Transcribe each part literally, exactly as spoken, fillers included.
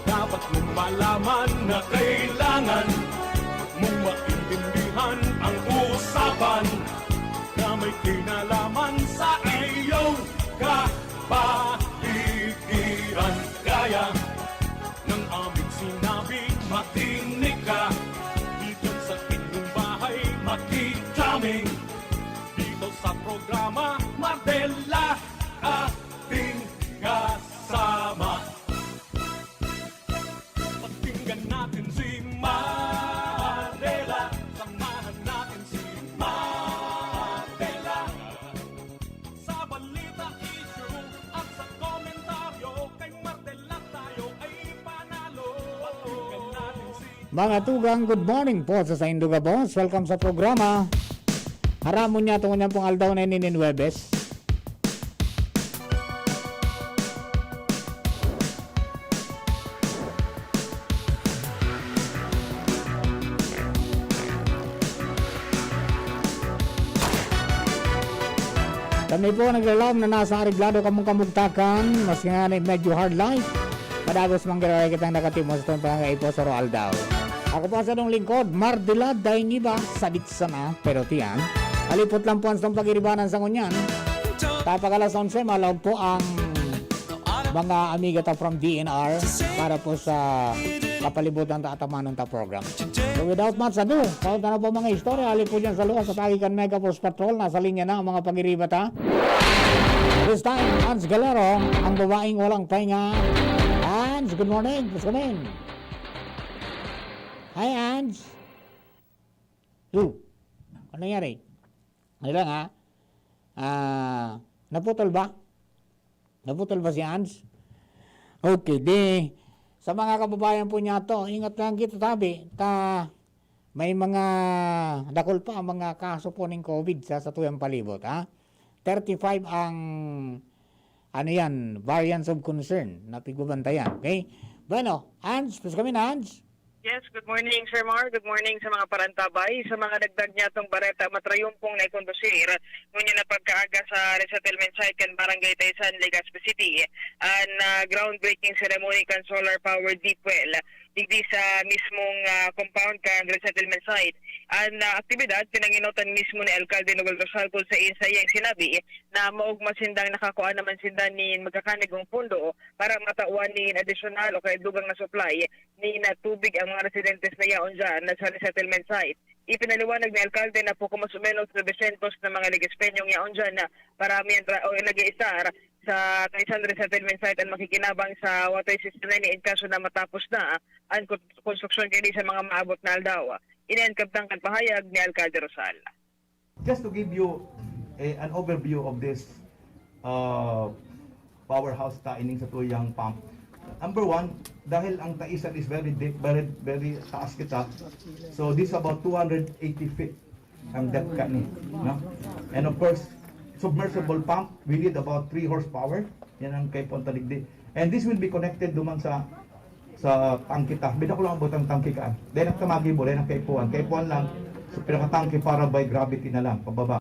Dapat mong malaman na kailangan mong maintindihan ang usapan na may kinalaman sa iyong kapaligiran. Gaya ng aming sinabi, makinig ka. Dito sa inyong bahay, makikita dito sa programa, Mardela, ating kasama. Pakinggan natin si Mardela, samahan natin si Mardela. Sa balita, issue, at sa komentaryo, kay Mardela tayo ay panalo. Pakinggan natin si Mga tugang, good morning po sa saindo gabos. Welcome sa programa. Aramon niya tungod niyan pong aldaw na ini nin Huwebes. Kami po naglalam na nasa areglado kamong kamugtakan, mas nga na medyo hard life. Padagos man giraray kitang nakatimos itong pangangaipo sa aldaw. Ako po sa inyong lingkod, Mardila Daingiba, sabit sana, pero tiyan. Alipot lang po ang pag-iribanan sa ngunyan. Tapag alas onse, malaog po ang mga amiga ta from D N R para po sa kapalibutan ta at amanon ta program. So without much ado, paunta na po mga istorya, alipot dyan sa luwas sa pagi kan Mega Force Patrol, nasa linya na ang mga pag-iriba ta. This time, Ans Galero, ang babaeng walang pahinga. Ans, good morning. Please come in. Hi, Ans. Oh, ano nangyari? Ano lang, ha? Ah, naputol ba? Naputol ba si Ans? Okay, di, sa mga kababayan po niya to, ingat lang kita, tabi. Ta, may mga dakul pa ang mga kaso po ng COVID sa, sa tuyang palibot, ha? Thirty-five ang, ano yan, variants of concern na pigbabantayan, okay? Bueno, Ans, please come in, Ans. Yes, good morning, Sir Mar. Good morning sa mga parantabay. Sa mga dagdag niya tong bareta, matrayon pong naikondusir ngunyan na pagkaaga sa resettlement site kan Barangay Taysan, Legazpi City, an, ah, groundbreaking ceremony kan solar powered deep well digdi sa mismong, ah, compound kan resettlement site. An, ah, aktibidad pinanginotan mismo ni Alkalde Noel Rosal, kun sa iyang sinabi na maogma sindang nakakua naman sinda nin magkakanigong pondo para matawan nin adisyonal o kaya dugang na supply nin tubig ang mga residentes na yaon dyan na sa resettlement site. Ipinaliwanag ni Alkalde na poco mas o menos novecientos na mga Legazpeñong yaon dyan na parami ang tra-, o nag-iistar sa Taysan Resettlement Site ang makikinabang sa water system na ini in kaso na matapos na ang kon-, konstruksyon kaini sa mga maabot na aldaw. Ini an kabtang kan pahayag ni Alkalde Rosal. Just to give you a, an overview of this, uh, powerhouse ta ining sa tuyang pump. Number one, dahil ang Taisan is very deep, very, very taas kita. So this about two hundred eighty feet ang depth kani, no? And of course, submersible pump, we need about three horsepower. Yan ang kaipuhan ta digdi. And this will be connected duman sa, sa tangke ta. Bida ko lang abot ang tangke kaan. Dahil ang tamagibo, dahil ang kaipuhan. Kaipuhan lang, sa pinakatangke para by gravity na lang, pababa.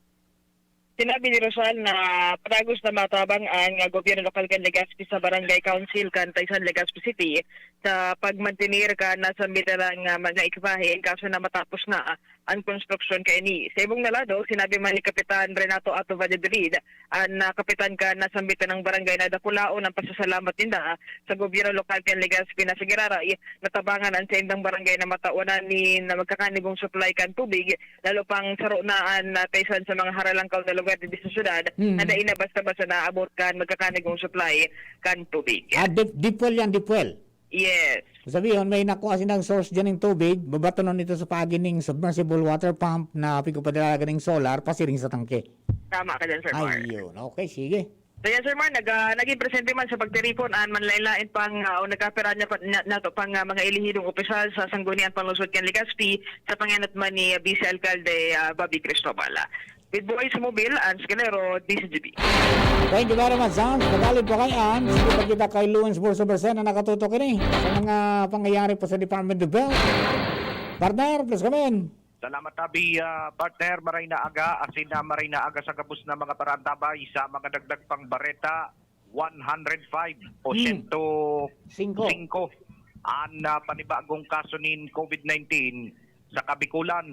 Sinabi ni Rosal na padagos na matabang an, ah, gobyerno lokal kan Legazpi sa Barangay Council kan Taysan, Legazpi City sa pagmantener kan nasambit na, ah, mga ekwipahe in kaso na matapos na, ah, an konstruksyon kaini. Sa ibong na lado, sinabi man ni Kapitan Renato Ato Valladolid, an, ah, kapitan kan nasambit na barangay, na dakulaon an pasasalamat ninda sa gobyerno lokal kan Legazpi na sa giraray natabangan an saindang barangay na matawan nin magkakanigong supply kan tubig, lalo pang saro na an, ah, Taysan sa mga haralangkaw na lugar digdi sa syudad, hmm, na dai na basta-basta naabot kan magkakanigong supply kan tubig. Ah, deep, deep well yan, deep well. Yes. Sabihon, may nakuha silang source dyan ng tubig, babatonon ito sa paagi ning submersible water pump na pigpapadala ganing solar pasiring sa tangke. Tama ka dyan, Sir Mar. Ayun. Okay, sige. Kaya, Sir Mar, nag-, ah, naging presente man sa pagtiripon an manlaen-laen pang, ah, o nagkapira niya pa, niya, nato pang, ah, mga elehidong opisyal sa Sangguniang Panlungsod kan Legazpi sa pangenot man ni, ah, Vice Alcalde, ah, Bobby Cristobal. With Voice Mobile, Ans Galero, D Z G B. Thank you very much, Ans. Magaling po kay Ans. Kita-kita kay Luis Burso Bersen na nakatutok ini sa mga pangyayari po sa Department of Health. Partner, please come in. Salamat, Tabi. Ah, partner, maray na aga, asin na maray na aga sa gabos na mga parantabay sa mga dagdag pang bareta. one hundred five o Hmm. siyento singko Singko. An, ah, panibagong kaso nin COVID nineteen sa Kabikulan.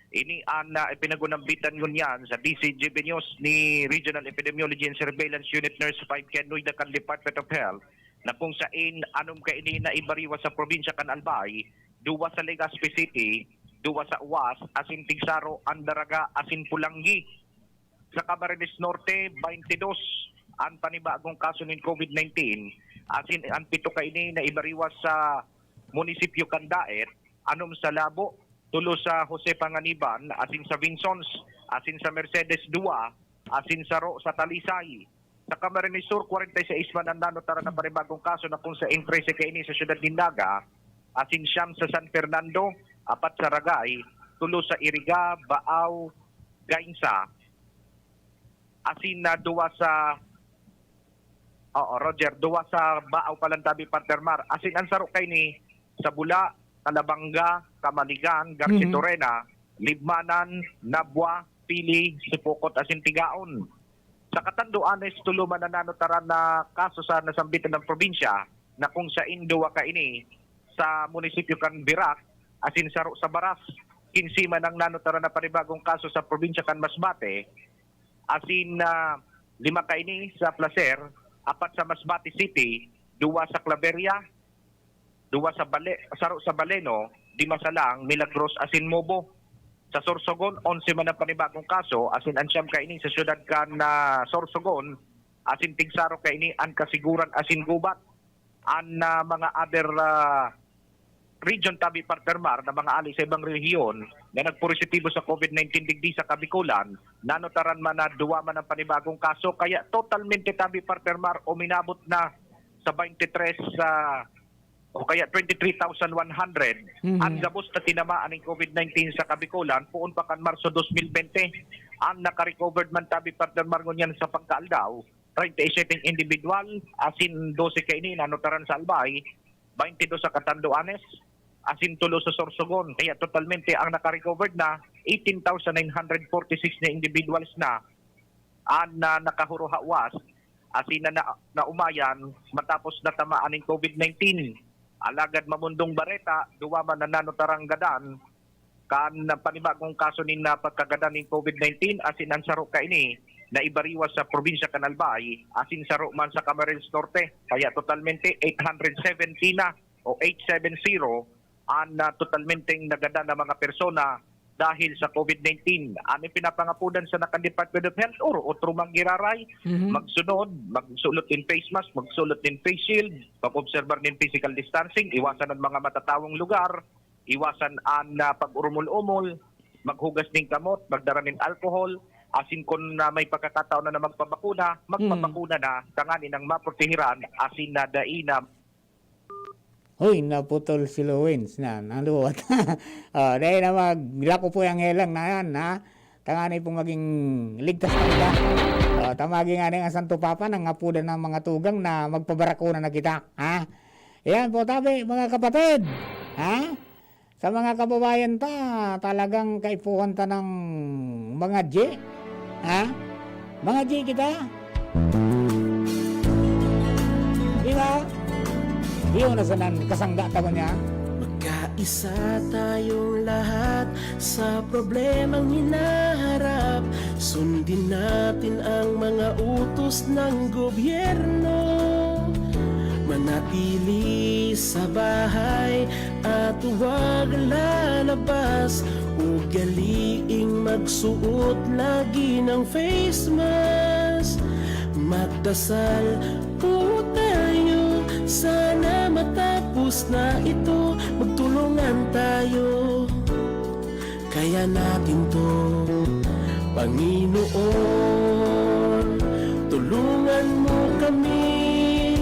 Ini an, ah, ipinagunambitan ngunyan sa D C G B News ni Regional Epidemiology and Surveillance Unit Nurse five Ken Noyda kan Department of Health, na kung sain anom kaini na ibariwas sa probinsya kan Albay, duwa sa Legazpi City, duwa sa Uwas, asin tigsaro an Daraga asin Polangui. Sa Camarines Norte, baintidos an panibagong kaso nin COVID nineteen, asin an pito kaini na ibariwas sa munisipyo kan Daet, anom sa Labo, tulo sa Jose Panganiban, asin sa Vinzons, asin sa Mercedes, duwa, asin saro sa Talisay. Sa Camarines Sur, kwarenta y seis man an nanotaran na panibagong kaso, na kung sain trese kaini sa siyudad nin Naga, asin siyam sa San Fernando, apat sa Ragay, tulo sa Iriga, Baao, Gainsa, asin na duwa sa, oo, Roger, duwa sa Baao pa lang tabi, partner Mar. Asin an saro kaini sa Bula, Calabanga, Camaligan, Garchitorena, Libmanan, Nabua, Pili, Sipocot, asin Tigaon. Sa Catanduanes, tulo man an nanotaran na kaso sa nasambitan na probinsya, na kung sain duwa kaini sa munisipyo kan Virac, asin saro sa Baras. Kinse man an nanotaran na panibagong kaso sa probinsya kan Masbate, asin, ah, lima kaini sa Placer, apat sa Masbate City, duwa sa Claveria, duwa sa Bale-, saro sa Baleno, lima sa Lang, Milagros asin Mobo. Sa Sorsogon, onse man an panibagong kaso, asin an siyam kaini sa siyudad kan, ah, Sorsogon, asin tigsaro kaini an Casiguran asin Gubat. An, ah, mga other, ah, region tabi, partner Mar, na mga ali sa ibang rehiyon na nagpositibo sa COVID nineteen digdi sa Kabikulan, nanotaran man na duwa man an panibagong kaso, kaya totalmente tabi, partner Mar, uminabot na sa twenty-three, ah, o kaya twenty-three thousand one hundred Mhm. an gabos na tinamaan nin COVID nineteen sa Kabikulan poon pa kan Marso dos mil bente. An naka-recovered man tabi, partner Mar, ngunyan sa pagkaaldaw, treinta y siete individual, asin dose kaini nanotaran sa Albay, baintidos sa Catanduanes, asin tulo sa Sorsogon. Kaya totalmente ang naka-recovered na, eighteen thousand nine hundred forty-six na individuals na an, ah, nakahuruhawas, asin na, na, naumayan matapos natamaan nin COVID nineteen. Alagad mamundong bareta, duwa man an nanotaran gadan kan panibagong kaso nin, ah, pagkagadan nin COVID nineteen, asin an saro kaini na ibariwas sa probinsya kan Albay, asin saro man sa Camarines Norte. Kaya totalmente eight hundred seventy na o eight seven zero an, ah, totalmenteng nagadan na mga persona dahil sa COVID nineteen. An ipinapangapodan sana kan Department of Health, or otro man giraray, Mhm. magsunod, magsulot nin face mask, magsulot nin face shield, mag-obserbar nin physical distancing, iwasan an mga matatawong lugar, iwasan an, ah, pag-urumol-umol, maghugas nin kamot, magdara nin alcohol, asin kun, ah, may pagkakataon na, na magpabakuna, magpabakuna na, tanganing maprotehiran, asin na dai na Hoy, naputol si Lowens na, naluwat. Oh, dai na maglako po yang helang na yan, ha? Tanganing pong maging ligtas na kita. Oh, tamagi nga na yung Santo Papa, nangapodan ng mga tugang na magpabarakuna na kita, ha? Yan po, tabi, mga kapatid, ha? Sa mga kababayan ta, talagang kaipuhan ta ng mga G, ha? Mga G kita. Di ba? Yun na sanan, kasangga ta ko niya. Magkaisa tayong lahat sa problemang hinaharap. Sundin natin ang mga utos ng gobyerno. Manatili sa bahay at huwag lalabas. Ugaliing magsuot lagi ng face mask. Magdasal po tayo, sana matapos na ito. Magtulungan tayo, kaya natin 'to. Panginoon, tulungan mo kami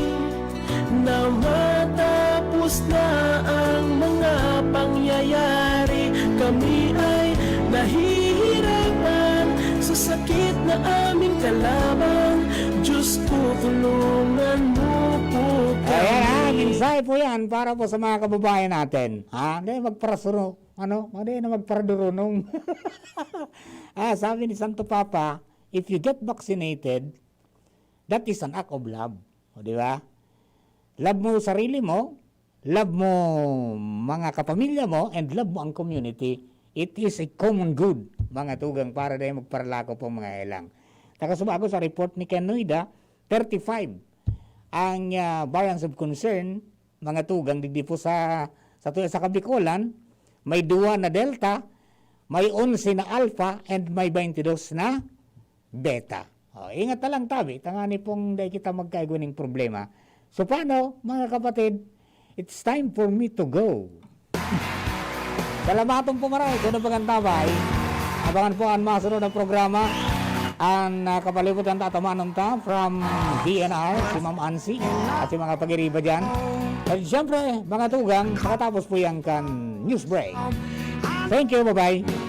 na matapos na ang mga pangyayari. Kami ay nahihirapan sa sakit na aming kalaban. Diyos ko, tulungan mo po kami. Ayan, ah, mensahe po yan para po sa mga kababayan natin. Ha? Hindi, magparasuro-, ano? Hindi na magparadurunong. Ah, sabi ni Santo Papa, if you get vaccinated, That is an act of love. O, di ba? Love mo sarili mo, love mo mga kapamilya mo, and love mo ang community. It is a common good, mga tugang, para dahil magparalako pong mga helang. Takasubago sa report ni Ken Noida, thirty-five ang ah, variants of concern, mga tugang, digdi po sa, sa, sa Kabikolan. May duwa na Delta, may onse na Alpha, and may twenty-dos na Beta. O, ingat na lang tabi, tangani pong dai kita magkaigwa ning problema. So paano, mga kapatid? It's time for me to go. Salamaton po maray, kuno pag antabay. Abangan po ang masunod na programa. Ang ah, kapalibutan tatamanon ta from D N R, si Ma'am Ansi, at si mga pag-iriba dyan. At siyempre, mga tugang, pakatapos po yan kan news break. Thank you, bye-bye.